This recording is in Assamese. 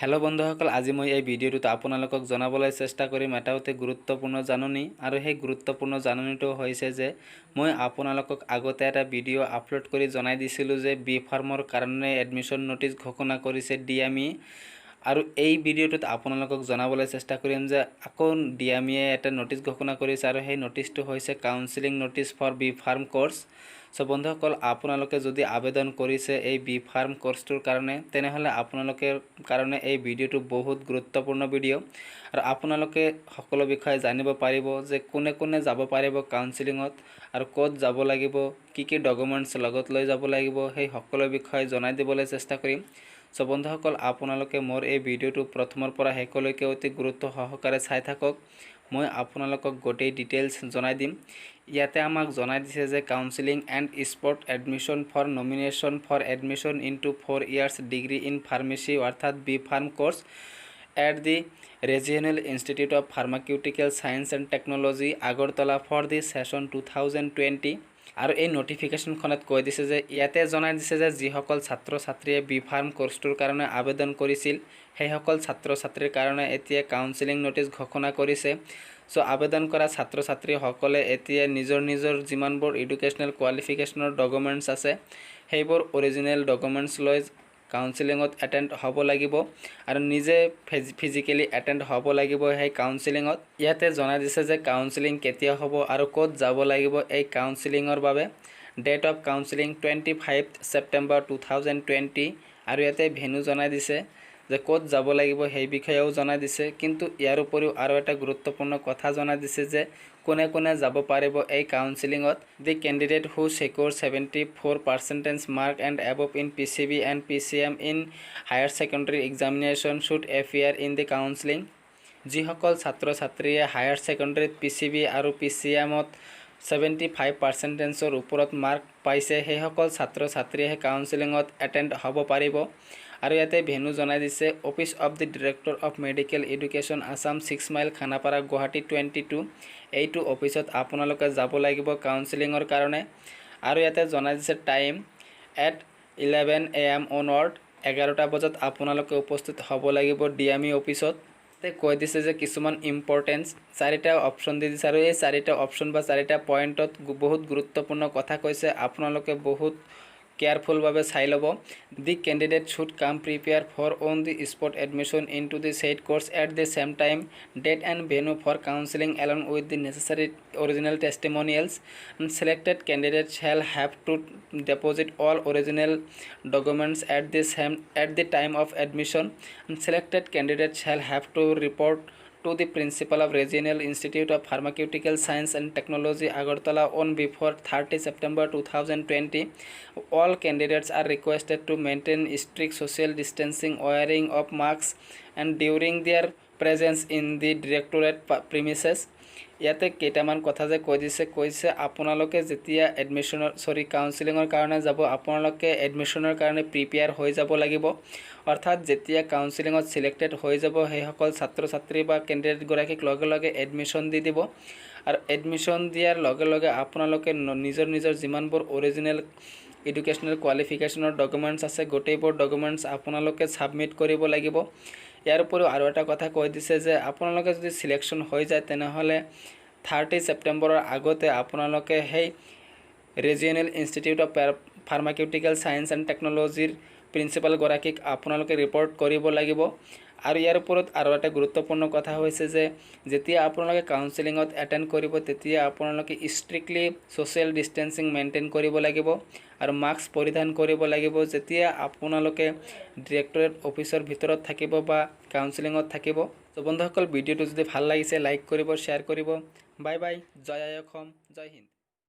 হেল্ল' বন্ধুসকল, আজি মই এই ভিডিঅ'টোত আপোনালোকক জনাবলৈ চেষ্টা কৰিম এটা অতি গুৰুত্বপূৰ্ণ জাননী। আৰু সেই গুৰুত্বপূৰ্ণ জাননীটো হৈছে যে মই আপোনালোকক আগতে এটা ভিডিঅ' আপলোড কৰি জনাই দিছিলোঁ যে বি ফাৰ্মৰ কাৰণে এডমিশ্যন ন'টিছ ঘোষণা কৰিছে ডিএমই। আৰু এই ভিডিঅ'টোত আপোনালোকক জনাবলৈ চেষ্টা কৰিম যে আকৌ ডিএমইয়ে এটা ন'টিছ ঘোষণা কৰিছে আৰু সেই ন'টিছটো হৈছে counselling notice for B Pharm course। So বন্ধুসকল, আপোনালোকে যদি আবেদন কৰিছে এই বি ফাৰ্ম কোৰ্চটোৰ কাৰণে, তেনেহ'লে আপোনালোকৰ কাৰণে এই ভিডিঅ'টো বহুত গুৰুত্বপূৰ্ণ ভিডিঅ' আৰু আপোনালোকে সকলো বিষয়ে জানিব পাৰিব যে কোনে কোনে যাব পাৰিব কাউন্সিলিঙত আৰু ক'ত যাব লাগিব, কি কি ডকুমেণ্টছ লগত লৈ যাব লাগিব, সেই সকলো বিষয়ে জনাই দিবলৈ চেষ্টা কৰিম। চ' বন্ধুসকল, আপোনালোকে মোৰ এই ভিডিঅ'টো প্ৰথমৰ পৰা শেষলৈকে অতি গুৰুত্ব সহকাৰে চাই থাকক। মই আপোনালোকক গোটেই ডিটেইলছ জনাই দিম। ইয়াতে আমাক জনাই দিছে যে counselling and spot admission for nomination for admission into 4 years degree in pharmacy, অৰ্থাৎ B Pharm course at the Regional Institute of Pharmaceutical Science and Technology, Agartala, for the session 2020। আৰু এই ন'টিফিকেশ্যনখনত কৈ দিছে যে ইয়াতে জনাই দিছে যে যিসকল ছাত্ৰ ছাত্ৰীয়ে বি ফাৰ্ম কোৰ্চটোৰ কাৰণে আবেদন কৰিছিল, সেইসকল ছাত্ৰ ছাত্ৰীৰ কাৰণে এতিয়া কাউন্সিলিং ন'টিছ ঘোষণা কৰিছে। চ' আবেদন কৰা ছাত্ৰ ছাত্ৰীসকলে এতিয়া নিজৰ নিজৰ যিমানবোৰ এডুকেশ্যনেল কোৱালিফিকেশ্যনৰ ডকুমেণ্টছ আছে, সেইবোৰ অৰিজিনেল ডকুমেণ্টছ লৈ কাউন্সিলিঙত এটেণ্ড হ'ব লাগিব আৰু নিজে ফিজিকেলি এটেণ্ড হ'ব লাগিব সেই কাউন্সিলিঙত। ইয়াতে জনাই দিছে যে কাউন্সিলিং কেতিয়া হ'ব আৰু ক'ত যাব লাগিব এই কাউন্সিলিঙৰ বাবে। Date of counselling 25 September 2020। আৰু ইয়াতে ভেনু জনাই দিছে যে ক'ত যাব লাগিব, সেই বিষয়েও জনাই দিছে। কিন্তু ইয়াৰ উপৰিও আৰু এটা গুৰুত্বপূৰ্ণ কথা জনাই দিছে যে কোনে কোনে যাব পাৰিব এই কাউন্সিলিঙত। The candidate who secure 74 percentage mark and above in PCB and PCM in higher secondary examination should appear in the counselling। যিসকল ছাত্ৰ ছাত্ৰীয়ে হায়াৰ ছেকেণ্ডেৰীত পিচিবি আৰু পিচিএমত 75 পাৰ্চেণ্টেজৰ ওপৰত মাৰ্ক পাইছে, সেইসকল ছাত্ৰ ছাত্ৰীয়েহে কাউন্সিলিঙত এটেণ্ড হ'ব পাৰিব। আৰু ইয়াতে ভেনু জনাই দিছে, Office of the Director of Medical Education, Assam, 6 Mile, Khanapara, Guwahati 22। এইটো অফিচত আপোনালোকে যাব লাগিব কাউন্সিলিঙৰ কাৰণে। আৰু ইয়াতে জনাই দিছে time at 11 a.m. onward। 11টা বজাত আপোনালোকে উপস্থিত হ'ব লাগিব ডিএমই অফিচত। ইয়াতে কৈ দিছে যে কিছুমান ইম্পৰ্টেঞ্চ চাৰিটা অপশ্যন দি দিছে আৰু এই চাৰিটা অপশ্যন বা চাৰিটা পইণ্টত বহুত গুৰুত্বপূৰ্ণ কথা কৈছে। আপোনালোকে বহুত কেয়াৰফুলভাৱে চাই ল'ব। The candidate should come prepare for on the spot admission into the said course at the same time, date and venue for counselling, along with the necessary original testimonials. Selected candidate shall have to deposit all original documents at the time of admission. Selected candidate shall have to report to the principal of Regional Institute of Pharmaceutical Science and Technology, Agartala, on before 30 September 2020. All candidates are requested to maintain strict social distancing, wearing of masks and during their presence in the directorate premises। ইয়াতে কেইটামান কথা যে কৈ দিছে, কৈছে আপোনালোকে যেতিয়া এডমিশ্যনৰ, চৰি, কাউন্সিলিঙৰ কাৰণে যাব, আপোনালোকে এডমিশ্যনৰ কাৰণে প্ৰিপেয়াৰ হৈ যাব লাগিব। অৰ্থাৎ যেতিয়া কাউন্সিলিঙত চিলেক্টেড হৈ যাব, সেইসকল ছাত্ৰ ছাত্ৰী বা কেণ্ডিডেটগৰাকীক লগে লগে এডমিশ্যন দি দিব। আৰু এডমিশ্যন দিয়াৰ লগে লগে আপোনালোকে নিজৰ নিজৰ যিমানবোৰ অৰিজিনেল এডুকেশ্যনেল কোৱালিফিকেশ্যনৰ ডকুমেণ্টছ আছে, গোটেইবোৰ ডকুমেণ্টছ আপোনালোকে ছাবমিট কৰিব লাগিব। ইয়াৰ উপৰিও আৰু এটা কথা কৈ দিছে যে আপোনালোকে যদি চিলেকশ্যন হৈ যায়, তেনেহ'লে 30 ছেপ্টেম্বৰৰ আগতে আপোনালোকে সেই Regional Institute of Pharmaceutical Science and টেকন'লজিৰ প্ৰিন্সিপালগৰাকীক আপোনালোকে ৰিপৰ্ট কৰিব লাগিব। আৰু ইয়াৰ ওপৰত আৰু এটা গুৰুত্বপূৰ্ণ কথা হৈছে যে যেতিয়া আপোনালোকে কাউন্সিলিঙত এটেণ্ড কৰিব, তেতিয়া আপোনালোকে ষ্ট্ৰিক্টলি ছ'চিয়েল ডিষ্টেঞ্চিং মেইনটেইন কৰিব লাগিব আৰু মাস্ক পৰিধান কৰিব লাগিব, যেতিয়া আপোনালোকে ডিৰেক্টৰেট অফিচৰ ভিতৰত থাকিব বা কাউন্সিলিঙত থাকিব। ত' বন্ধুসকল, ভিডিঅ'টো যদি ভাল লাগিছে, লাইক কৰিব, শ্বেয়াৰ কৰিব। বাই বাই, জয় আই অসম, জয় হিন্দ।